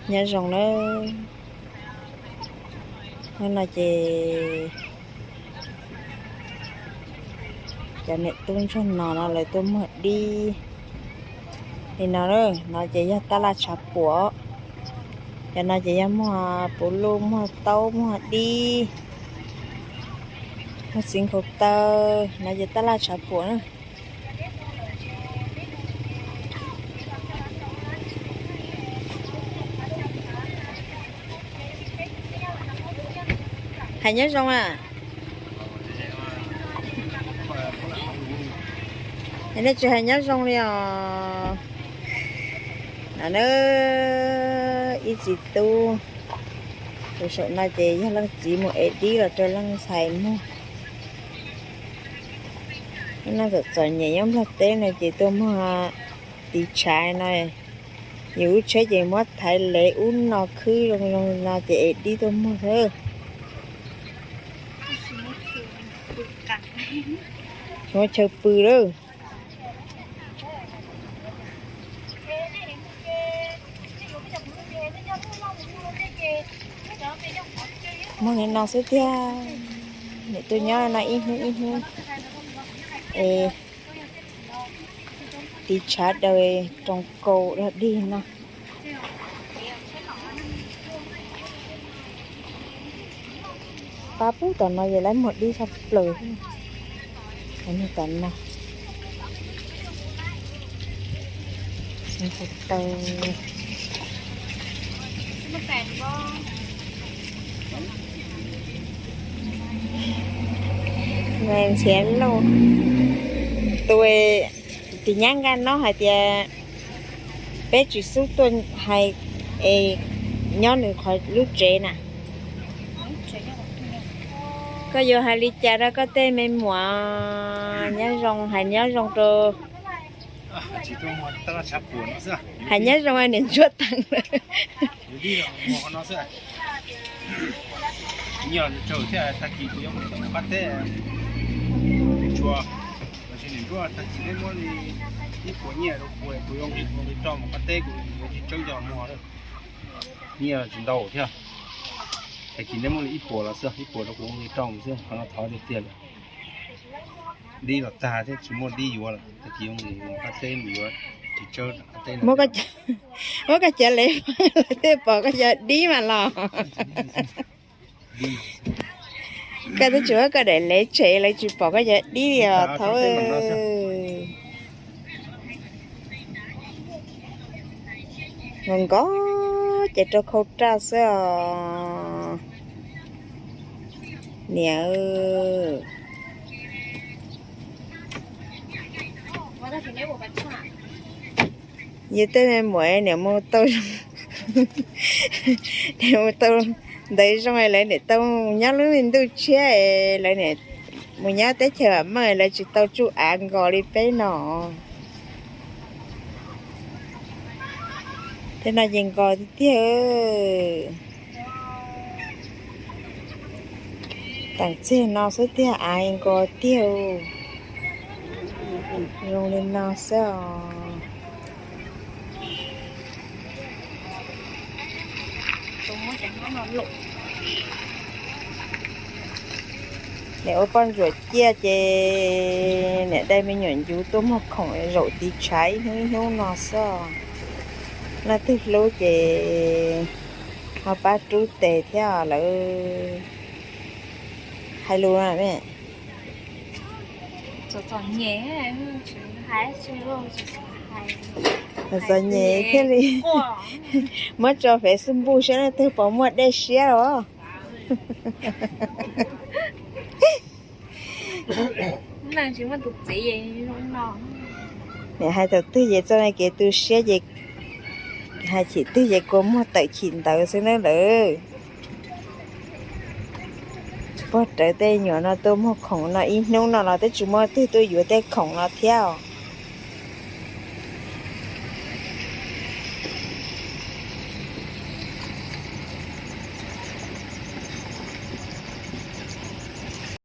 Nyob zoo nawb. Hnub no ces cov niam tub ntsuag no no lawv tuaj muag dib li no. No ces yog tab laj tshav puam, cov no ces yog muag puv luj, muag taub, muag dib, muag txiv nkhaus taw. No ces tab laj tshav puam na. Hais nyob zoo a. Nej tsis hais nyob zoo li os. No na, ib txiv tub, tus saum no ces yog leej txiv mus ev dib los rau leej ntxhais muag. No txom txom nyem nyob Nplog teb no ces tuaj muag tiv tshav no. Yus lub tsheb ces muab thaiv lev ub no khwb zoo zoo no ces ev dib tuaj muag xwb. Tsis muaj chaw pw lawm. Muag li no xwb tiag. Niam tuaj nyob no ib hnub ib hnub es tiv tshav daws roos kaus dog dig no. Pab pub tom no ces lawv muag dib tshaj plaws. Tom no taw ntxhiav lauj. Tus tim nyab nkaj no hais tias peb tsis xub tuaj hais es nyob nws qhov lub tsev na. Koj yuav hais li cas rau koj tej me muam? Nyob zoo, hais nyob zoo rau. Hais nyob zoo niam ntsuab teev. Nyiaj tsaug thiab, tag kis kuv yuav mus tom mus qab teb, tshua, los sis niam ntsuab tag kis neb muab li ib puas nyiaj rau kuv, kuv yuav nqi rau mus qab teb, kuv yuav tsis tsaub nco muag. Nyiaj tsis ntau thiab, tag kis neb muab li ib puas los xwb, ib puas rau kuv nqi rau mus xwb, qhov no thov tiag tiag li. Dib los tag thiab tsis muaj dib yuav lawm, tag kis mus qab teb mus yuav tsis tsaub qab teb. Muab koj cov lev lawv thiaj pom koj cov dib mas los. Koj twb tsis muab koj daim lev tshem lawv tsis pom koj cov dib li os thaub. Nkaus nkaus ces rau khau raj xwb os niam. Yog tej me muam niam mus tau, niam mus tau ntawv zoo, lawv niam tau nyob lub me ntuj tshiab, lawv niam mus nyob teb chaws vam meej, lawv tsis tau tsuj av nkos li peb no. Tej no ces nkos tiag tiag. Teem txiag no xwb tiag, av nkos tiag. Zoo li no xwb os. Niam ua poj ntsuam ciaj ces niam dai me nyuam ncuv tuaj muag khoom zaum tiv tshav ib hnub ib hnub no xwb os. Leej twg hlub ces ho pab rub tes thiab lawv hais lus na. Txom nyem thiaj li muab tso Facebook saib leej twg puas muaj dej siab os. Niam hais thaum twg ces txoj kev tu siab ces hais chim twg ces kua muag tawm chim ntawd xwb nawb lawm. Puag rawv tej nyuam no tuaj muag khoom no ib hnub no los twb tsis muaj twg tuaj yuav tej khoom no thiab os.